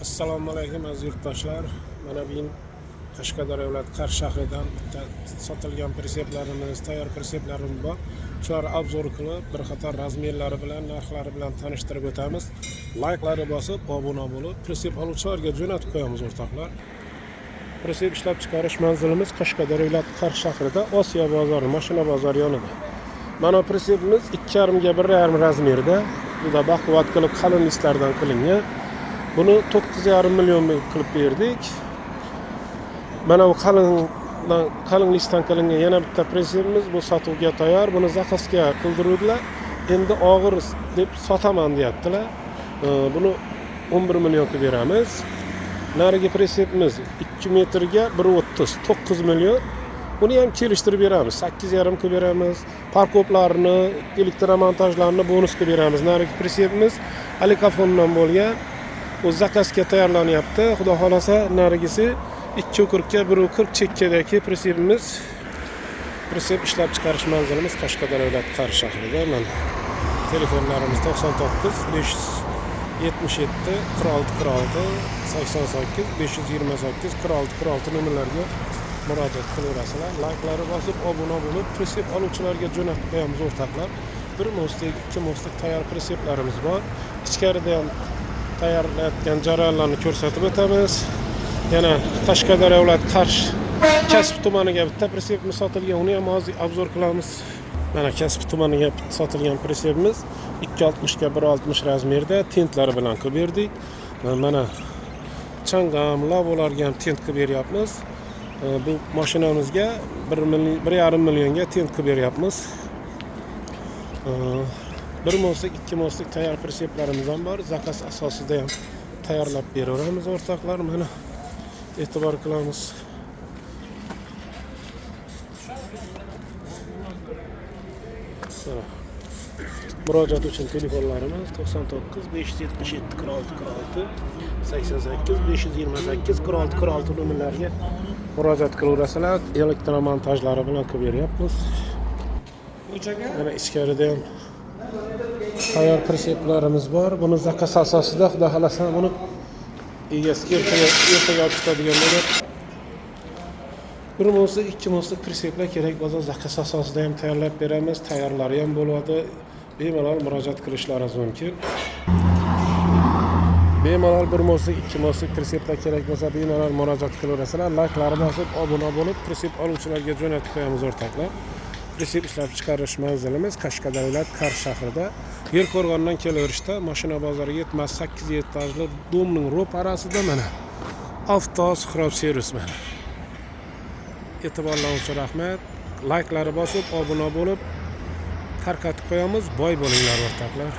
Assalomu alaykum, aziz yurtdoshlar. Mana bugun Qashqadaryo viloyati Qarshi shahridan bitta sotilgan priseplarimiz, tayyor priseplarimiz bor. Shularni обзор qilib, bir qator razmerlari bilan, narxlari bilan tanishtirib o'tamiz. Layklari bosib, obuna bo'lib, prisep oluvchilarga jo'natib qo'yamiz, o'rtoqlar. Prisep ishlab chiqarish manzilimiz Qashqadaryo viloyati Qarshi shahrida, Osiyo bozori, mashina bozori yonida. Mana prisepimiz 2,5 ga 1,5 razmerda. Bu da baquvvat qilib qalin listlardan qilingan. Buni 9,5 million qilib berdik. Mana bu qalin listdan qilingan yana bitta prisepimiz, bu sotuvga tayyor. Buni zakazga qildiruvdilar. Endi og'ir deb sotaman deyaptilar. Buni 11 million qilib beramiz. Narigi prisepimiz 2 metrga 1,30, 9 million. Buni ham kelishtirib beramiz. 8,5 qilib beramiz. Farkoplarni, elektromontajlarni bonus qilib beramiz. Narigi prisepimiz alikafondan bo'lgan. U zakazga tayyorlanyapti. Xudo xolasa, narigisi 2,40 ga 1,40 chekkadagi prisepimiz. Prisep ishlab chiqarish manzilimiz Qashqadaryo viloyati Qarshi shahrida. Mana telefonlarimiz: 99 577 46 46, 88 528 46 46 nomerlarga murojaat qilaverasizlar. Layklari bosib, obuna bo'lib, prisep oluvchilarga jo'natib qo'yamiz, o'rtoqlar. Bir mostik, ikki mostik tayyor priseplarimiz bor. Ichkarida ham tayyorlayotgan jarayonlarni ko'rsatib o'tamiz. Yana Qashqadaryo viloyati Qarshi Kasbi tumaniga bitta prisepimiz sotilgan, uni ham hozir обзор qilamiz. Mana Kasbi tumaniga sotilgan prisepimiz 2,60 ga 1,60 razmerda, tentlari bilan qilib berdik. Mana changam, lavolarga ham tent qilib beryapmiz. Bu mashinamizga 1,5 millionga tent qilib beryapmiz. Bir moslik, ikki moslik tayyor priseplarimiz ham bor. Zakaz asosida ham tayyorlab beraveramiz, o'rtoqlar. Mana e'tibor qilamiz. Mana murojaat uchun telefonlarimiz: 99 577 46 46, 88 528 46 46 nomerlarga murojaat qilaverasizlar. Elektromontajlari bilan qilib beryapmiz. Mana ichkarida ham tayyor priseplarimiz bor. Buni zakaz asosida, xudo xohlasa, buni egasi ertaga olib chiqadigan bo'ladi. Bir moslik, ikki moslik priseplar kerak bo'lsa, zakaz asosida ham tayyorlab beramiz. Tayyorlari ham bo'ladi. Bemalol murojaat qilishlaringiz mumkin. Bemalol bir moslik, ikki moslik priseplar kerak bo'lsa, bemalol murojaat qilaverasizlar. Layklari bosib, obuna bo'lib, prisep oluvchilarga jo'natib qo'yamiz, o'rtoqlar. Prisep ishlab chiqarish manzilimiz Qashqadaryo viloyati Qarshi shahrida, Yerqo'rg'ondan kelaverishda, mashina bozoriga yetmas, sakkiz etajli дом ning ro'parasida. Mana Avto Suhrob servis. Mana e'tiborlaringiz uchun rahmat. Layklari bosib, obuna bo'lib, tarqatib qo'yamiz. Boy bo'linglar, o'rtoqlar.